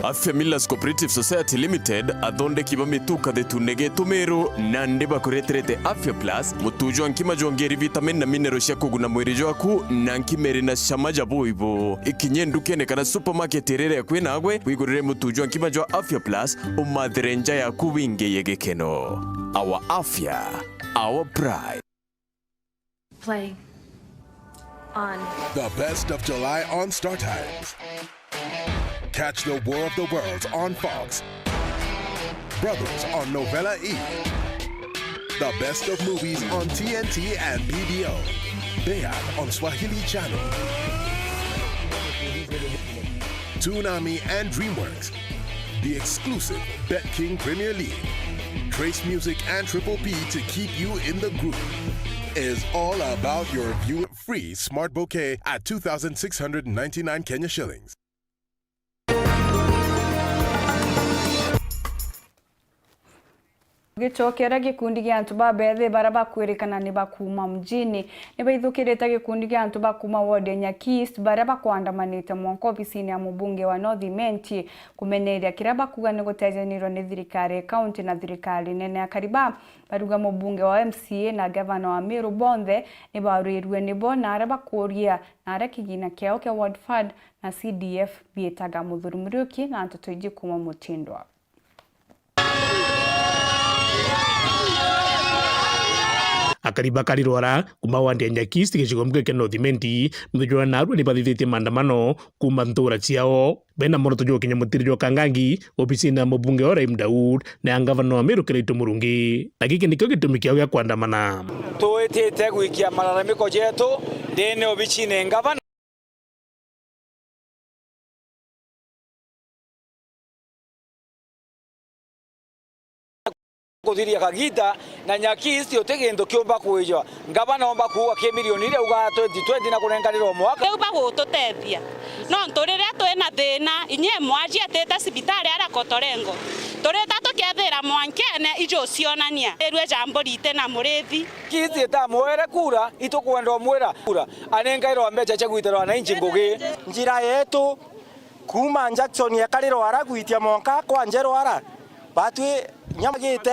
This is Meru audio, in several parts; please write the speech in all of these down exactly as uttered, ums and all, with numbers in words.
Afya Millers Cooperative Society Limited, athondeki ba mituka thitune getu Meru, nandi bakureterete Afya Plus, mutu jwa nkima jwongeri vitamin na mineral cia kuguna mwiri jwaku, na nkima iri na cama ja buibu. Ikinye ndukene kana supermarket iria iri akui nagwe, wigurire mutu jwa nkima jwa Afya Plus, umathire nja yaku wingiye gikeno. Our Afya, our pride. Play on. The best of July on StarTimes. Catch the War of the Worlds on Fox. Brothers on Novela E. The best of movies on T N T and B B O. Bayern on Swahili Channel. Toonami and DreamWorks. The exclusive BetKing Premier League. Trace Music and Triple P to keep you in the groove. Is all about your view. Free smart bouquet at two thousand six hundred ninety-nine Kenya shillings. Gicokera gikundi gia antu babethi baria bakwirikana ni ba kuuma mjini, ni baithukirite gikundi gia antu ba kuuma ward ya Nyaki East baria bakwandamanite mwanka obisini ya mubunge wa North Imenti kumeneria kiria bakuga ni gutejanirwe ni thirikari ya kaunti na thirikari nene. Akari ba baruga mubunge wa M C A na gavana wa Meru bonthe ni baruirue nibo na aria bakuria na aria kigina kiao kia ward fund na C D F biitaga. Muthuri Muriuki na nteto iji kuuma Mutindwa. Akari ba Karirwara kuuma ward ya Nyaki East gicigo mbunge kia North Imenti, mithenya ya narua ni bathithitie maandamano kuuma ntura ciao, bena mworoto jwa gukinya mutiri jwa Kangangi, obisini ya mubunge wa Rahim Daud na ya ngavana wa Meru Kiraitu Murungi. Na giki nikio gitumi kiao gia kwandamana. Twitite gwikia malalamiko jetu ndene obisini ya ngavana. Kuthiria kagita na Nyaki East uti gintu kiumba kwijwa. Ngavana omba kuuga ki milioni iria ugaa twenty twenty na kurenganirwa mwaka. Riu bagututethia. Nontu riria twina thina, inya imwe acietite cibitari aria Kotorengo. Turita tukiethira mwankene iju cionania. Irue ja mburi iti na murithi. Kiti itamwere kura, itukwenda umwira kura. Anengairwa mbeca cia gwitira wananchi ngugi. Njira yetu kuuma Jackson ya Karirwara gwitia mwanka kwa Njerwara, batwi nyamagite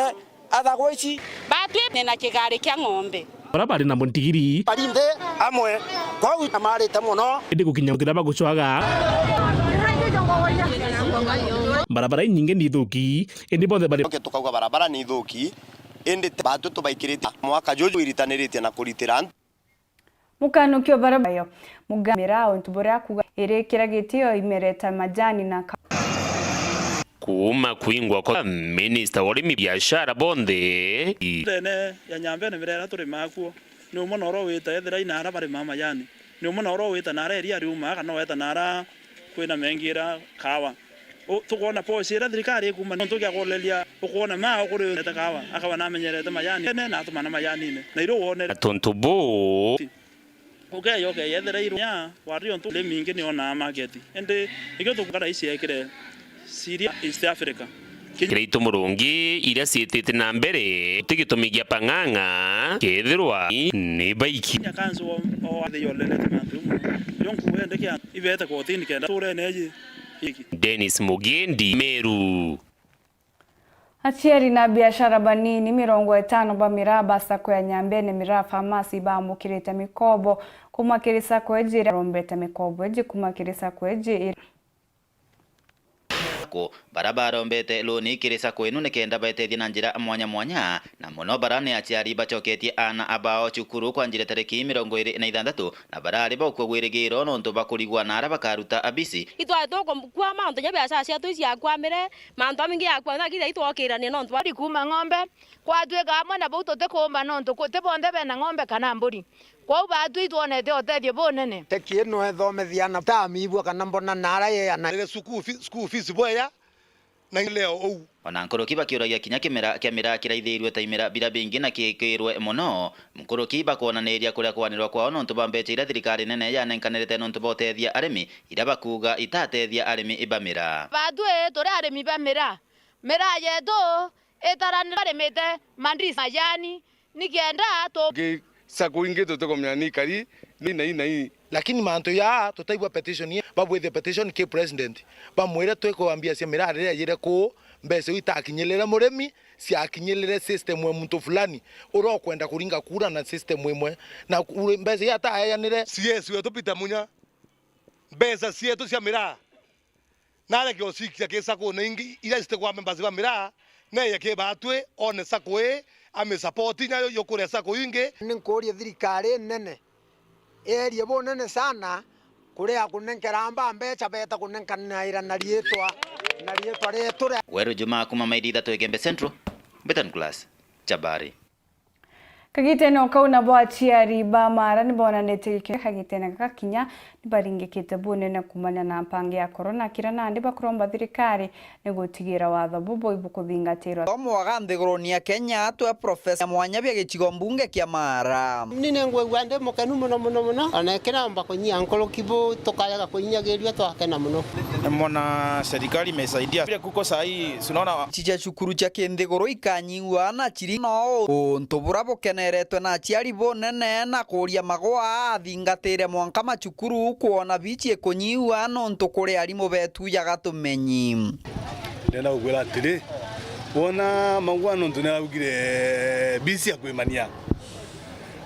athagwa ici. Batwi ni na kigari kia ng'ombe. Baria bari na muntigiri. Bari nthi amwe, kwou na marite mono. Indi gukinya kiria bagucwaga. Barabara inyingi ni ithuki, indi bonthe bari. Oke tukauga barabara ni ithuki, indi batwi tubaikirite mwaka juju wiritaniritie na kuritira antu. Mukanuki o baria bayo. Mugamira untu buria akuga iri kiria gitio imereta majani na ka- Kuuma kwingwa kwa minista wa urimi biashara bonthe. Ndene ya Nyambene mirera turimaa kuo. Ni umwe na uria wita ethira ina ara barimaa majani. Ni umwe na uria wita na ara eria riumaa kana weta na ara kwina mengira kawa. U-, tukwona policy iria thirikari ikuuma nontu gia kuoneria, ukwona maa ukuri ete kawa, akaba namenyerete majani ene na atumana majanine. Na irio wonere. Tontu bu. Ukeya ukeyethera iru ya, wari ontu urimi ingi ni onaa market. Indi, ikio tukara ici ekire Syria, East Africa. Kiraitu Murungi, iria ciitite na mbere, ti gitumi gia Pang'ang'a, kethirwa ni baiki. Nya kanzu o, o, athi yolelete mantu mono. Yo nkuende kia, ibete kotini kenda turene eji. Dennis Mugendi, Meru. Aciari na biashara banini mirongo itano ba miraa ba sacco ya Nyambene Miraa Farmers baamukirite mikobo kuma kiri sacco iji iria barombete mikobo iji kuma kiri sacco iji iria. Ku-, bara barombete loan kiri sacco inu nikenda baetethie na njira mwanya mwanya, na mono bara ni aciari bacoketie aana abao cukuru kwanjire tariki mirongo iri na ithanthatu, na barari baukua gwirigiro nontu bakurigwa na ara bakaruta abisi. Itwari tukukwama nontu ja biashara cietu iciakwamire, mantu amingi yakwamire, lakini thaii twokirania nontu bari kuma ng'ombe, kwatuika amwe na bau tutikuumba nontu ku-, ti bonthe bena ng'ombe kana mburi. Kwou baatwi itwonete utethio bunene. Teki ino ethomethia na tamibua kana mbona nara yeana. Ire school fi-, school fees bweya na leo uu. Ona nkuruki bakiuragia kinya kimera kia miraa kiraithiirue ta imera biria bingi na kiikirwe mono, nkuruki bakwonaniria kuria kwanirwa kwao nontu bwa mbeca iria thirikari nene yanenkanirite nontu bwa utethia arimi, iria bakuuga itatethia arimi ba miraa. Baatwi turi arimi ba miraa. Miraa yetu itaranira barimite mandisi majani, nikenda tu- Ngi-, sacco ingi tutikumenya ni ikari, ni na i na i, Lakini mantu ya tutaigua petition ye, babwithie petition ki president, bamwire twikwambia cia miraa riria yire kuu, mbeca iu itakinyirire murimi, ciakinyirire system ya muntu fulani uria ukwenda kuringa kura na system imwe, na ku-, mbeca iu ataeanire. C S wetu Peter Munya, mbeca cietu cia miraa nareke ucikia ki sacco-ini ingi iria citikwaa members ba miraa, neye ki batwi, one sacco ii, amisapoti nayo yukuria sacco ingi. Ni nkuuria thirikari nene erie bunene sana kuria kunenkera amba mbeca beeta kunenkanaira na riitwa, na riitwa rietu ria. Weru Juma kuma Maili Ithatu Igembe Central, Betan Class, Chabari. Kagitene o kau nabo aciari ba Mara nibonanite gikeno kagitene gaka kinya nibaringikite bunene kumania na mpango ya korona, kira nandi bakuromba thirikari ni gutigira watho bubu ibukuthingatirwa. Thomo aga nthiguruni ya Kenya atwe Profesa mwanya bia gicigo mbunge kia Mara. Ni ningwigua ndi mukenu muno, muno, muno, ona ikiromba kunyia nkuruki bu tukarega kuinyagirirua twakena muno. Nimeona serikali imesaidia. Vile kuko saa hii, si unaona. Cicia cukuru cia kinthiguru ikanyiwa na chiri no untu bura bukeneretwe na aciari bunene na kuuria Magoa athingatire mwanka macukuru kwona bici ikunyiwa nontu kuri arimu betu jaga tumenyi. Ndenda gukwira atiri, wona Magoa nontu ni araugire bici ya kwimania,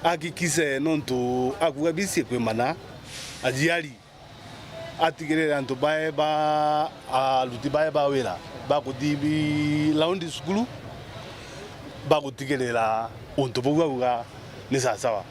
akikise nontu akuga bici ikwimana, aciari atigirire antu bae ba, aruti bae ba wira bakuthi round cukuru, bagutigirira untu buu auga ni sawasawa.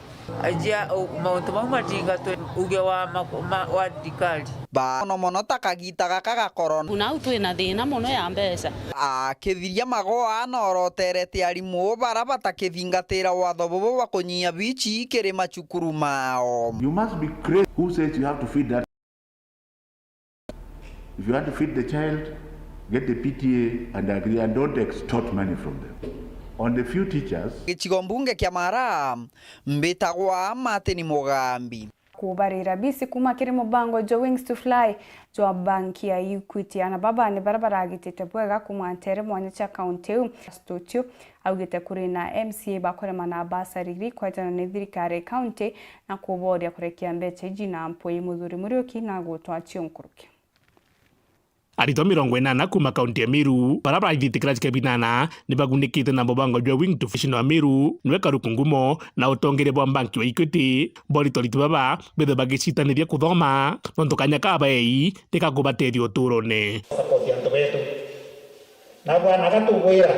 Ajia, u-, mauntu mau mathingatwe uge wa ma-, ma-, wa thirikari. Ba, mono mono ta kagita gaka ga korona. Kuna au twina thina mono ya mbeca. Akithiria Magoa na oroterete arimu bara batakithingatira watho bubu bwa kunyia bici kiri macukuru mao. You must be crazy who says you have to feed that. If you want to feed the child, get the P T A and agree and don't extort money from them. On the few teachers. Gicigo mbunge kia Mara, mbitagwa Martin Mugambi. Kubarira bici kuma kiri mubango jwa Wings to Fly jwa banki ya Equity. Ana baba ni bara baragitite bwega kuma ntere mwanya cia kaunti iu. Studio augite kuri na M C A bakurema na basari iri kwetana ni thirikari ya kaunti na kuboria kurekia mbeca iji na mpwi. Muthuri Muriuki na gutwa cio nkuruki. Aritwa mirongo inana kuuma kaunti ya Meru, bara baraithite kirasi kia binana, ni bagunikite na mubango jwa Wing to Fly wa Meru, niwe karuku ngumo na utongeria bwa banki wa Equity. Bo aritwa baba bethwe bagicitaniria kuthoma, nontu kanya ka baei ni ka kubatethia uturone. Support antu betu. Na bwana agatubwira,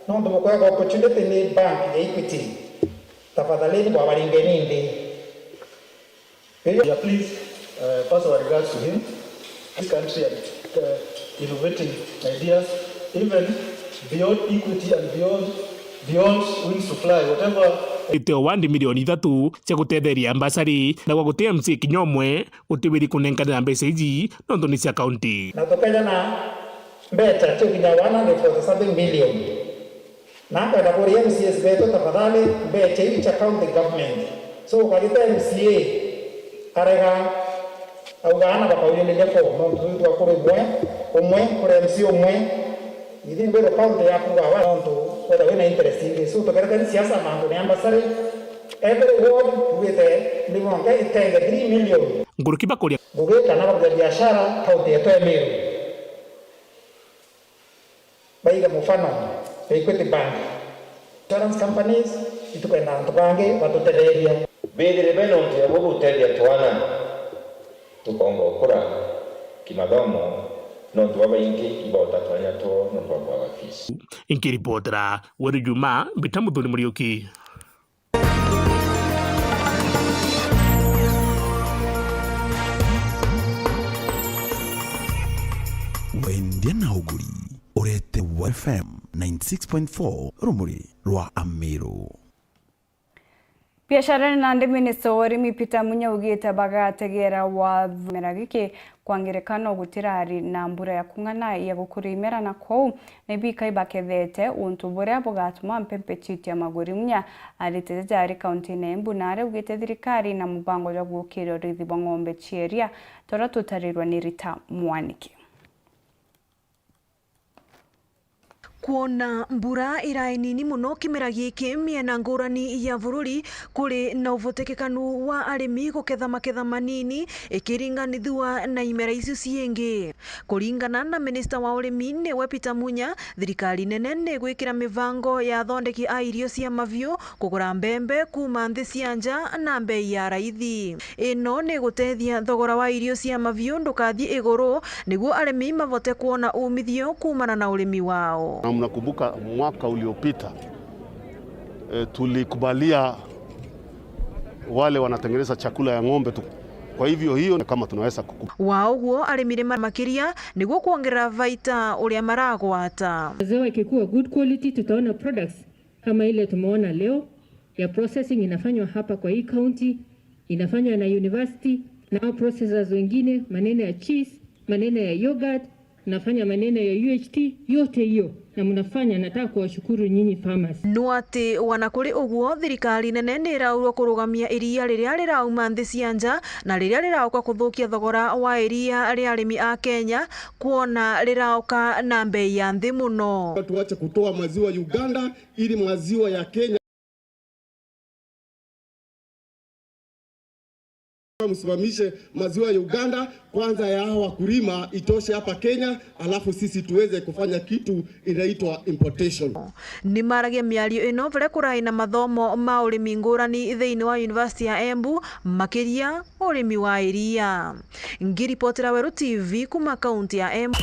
nontu bukwega opportunity ni bank ya Equity, tafadhalini bwabaringeni nthi. We are pleased, uh, pass our regards to him. This country and, uh, innovating ideas, even beyond Equity and beyond, beyond Wings to Fly, whatever. Ite wandi milioni ithatu cia gutetheria mbasari, na gwa guti M C A kinya umwe utibiri kunenkanira mbeca iji, nontu ni cia kaunti. Na tukeja na mbeca cia kinya one hundred forty something million. Na nkwenda kuria M C As betu, tafadhali, mbeca iu cia county government. So, ukagita M C A arega, auga ana bakaurianiria form, nontu twi twa kuri umwe, umwe, kuri M C A umwe. Ithi mbiro county yaku gawa, nontu wetha wina interest ingi. So, tukerekani siasa mantu ni ambassador, every ward, tugite ni mwanka itenge three million. Nguruki bakuria. Ngugi kana bakuria biashara, county yetu ya Meru. Baige mufano, Equity Bank. Insurance companies, itukwenda antu bangi batutetheria. Bethire bena untu ya gutethia twana, tukonga ukura kimathomo, nontu babaingi ibota twanya twoo nontu bwa kwaga fees. Nkiripotera Weru Juma, mbita Muthuri Muriuki. Wendia na uguri, urete wa F M ninety six point four, rumuri rwa Amiru. Biacara nandi, minista wa urimi Peter Munya augite bagategera watho kimera giki kwa ngerekano gutirari na mbura ya kung'ana ya gukuria imera, na kwou ni bika ibakethete untu buria bugatuma mpempe ciitia maguri. Munya aritite jari kaunti-ini ya Embu na araugite thirikari na mubango jwa gukiria urithi bwa ng'ombe cia iria, ta uria tutarirwe ni Rita Mwaniki. Kwona mbura irae nini mono kimera giki miena ngurani ya bururi, kuri na uvutikikanu wa arimi guketha maketha manini ikiringanithua na imera icio ciingi. Kuringana na minista wa urimi niwe Peter Munya, thirikari nene ni igwikira mibango ya athondeki a irio cia mabiu kugura mbembe kuuma nthi cia nja na mbei ya raithi. Ino ni gutethia thogora wa irio cia mabiu ndukathie iguru, niguo arimi mabote kwona umithio kuumana na urimi wao. Na mnakumbuka mwaka uliopita, eh, tulikubalia wale wanatengeneza chakula ya ng'ombe tu. Kwa hivyo hiyo ni kama tunaweza kuku- Wa uguo, arimi ni ma-, makiria niguo kwongerera baita uria maragwata. Maziwa ikikuwa good quality, tutaona products kama ile tumeona leo ya processing inafanywa hapa kwa hii county, inafanywa na university, na hao processors wengine, maneno ya cheese, maneno ya yogurt, nafanya maneno ya U H T, yote hiyo, na mnafanya, nataka kuwashukuru nyinyi farmers. No ati wana kuri uguo, thirikari nene ni iraurwa kurugamia iria riria rirauma nthi cia nja na riria rirauka kuthukia thogora wa iria ria arimi a Kenya, kwona rirauka na mbei ya nthi mono. Tuache kutoa maziwa Uganda ili maziwa ya Kenya msimamishe maziwa ya Uganda kwanza, ya hawa wakulima itoshe hapa Kenya, alafu sisi tuweze kufanya kitu inaitwa importation. Ni maragia miario ino baria kurai na mathomo ma urimi ngurani thiini wa University ya Embu, makiria urimi wa iria. Ngiripotera Weru T V kuma kaunti ya Embu.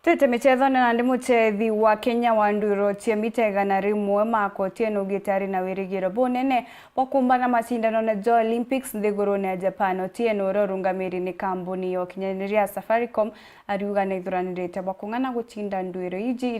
Twite micethone, na ndi mucethi wa Kenya wa ndwiro cia mita igana rimwe Mark Otieno augite ari na wirigiro bunene bwa kumbana macindanone ja Olympics nthigurune ya Japan. Otieno, uria urungamiri ni kambuni ya ukinyaniria ya Safaricom, ariuga ni ithuranirite bwa kung'ana gucinda ndwiro iji.